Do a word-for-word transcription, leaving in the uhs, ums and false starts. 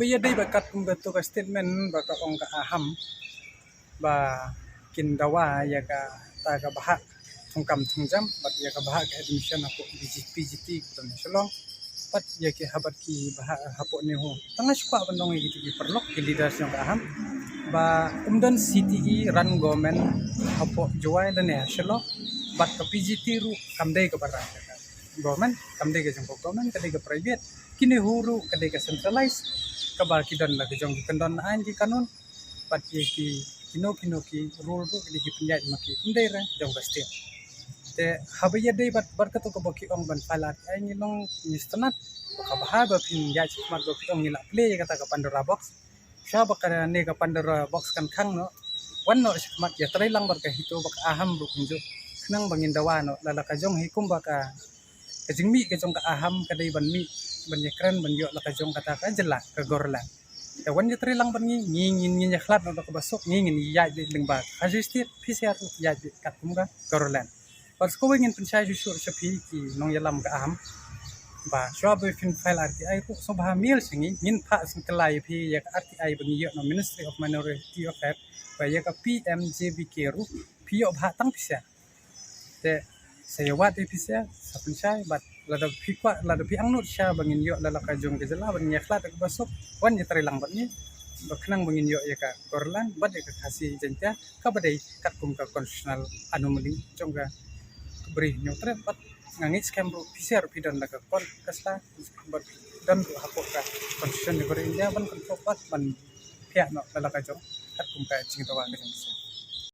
Ïa dei ba katkum kato ka statement ba ka ong ka AHAM ba kin dawa ïa kata ka bhah thungkam thungjam bad ïa ka bhah ka admission hapoh PGT, PGT ka don ha Shillong. Bad ïa ki ha bad ki bhah hapoh NEHU. Tang nga shu kwah ban ong ïa kito ki paralok, ki leaders jong ka AHAM, ba ym don CTE run government hapoh Jowai lane ha Shillong. Bad ka PGT ruh kam dei kaba run government, kam dei ka jong ka government, ka dei ka private. Ka NEHU ruh ka dei ka centralized, kaba ki don la ka jong ki kyndon aiñ ki kanun. Bad ïa ki kino kino ki rule ruh ki dei ki pynïaid ma ki, ym dei re jong ka state. Te haba ïa dei bad, bad kato kaba ki ong ban file RTI, ngi long ngi sngewtynnat ba kaba haba phin ïaid shakhmat ba phi ong ngi la plie ïa kata ka Pandora box. Shuwa ba kane ka Pandora box kan khang noh, wan noh shakhmat, ïatreilang bad ka HITO bad ka AHAM ruh kumjuh, khnang ba ngin dawa noh la la ka jong hi, kumba ka, ka jingmih ka jong ka AHAM ka dei ban mih, ban ïakren, ban ïoh la ka jong kata ka jylla, ka Garoland. Te wan ïatreilang bad ngi, ngi, ngin, ngin ïakhlad noh da kaba suk, ngi ngin ïaid beit lyngba ka Khasi State, phi sha ruh ïaid beit katkum ka Garoland. Bad sa kawei ngin pynshai shuh shuh sha phi ki nongïalam ka AHAM, ba shuwa ba phin file RTI ruh, sngewbha mail sha ngi, ngin phah sngewtynnat ïa phi ïa ka RTI ba ngi ïoh na Ministry of Minority Affairs, ba ïa ka PMJBK ruh phi ïoh bha tang pisa. Te sa ïa wad ïa pisa, sa pynshai, bad lada phi kwah, lada phi angnud sha ba ngin ïoh la la ka jong ka jylla, ba ngin ïakhlad da kaba suk, wan ïatreilang bad ngi, ba khnang ba ngin ïoh ïa ka Garoland bad ïa ka Khasi Jaiñtia, kaba dei katkum ka constitutional anomaly jong ka Bri Hynñiewtrep. Bad nga ngeit skhem ruh phi sha ruh phi don la ka court ka sla, bad don ruh hapoh ka constitution jong ka ri India ban control bad ban phiah noh la la ka jong katkum ka jingdawa ka jong phi sha.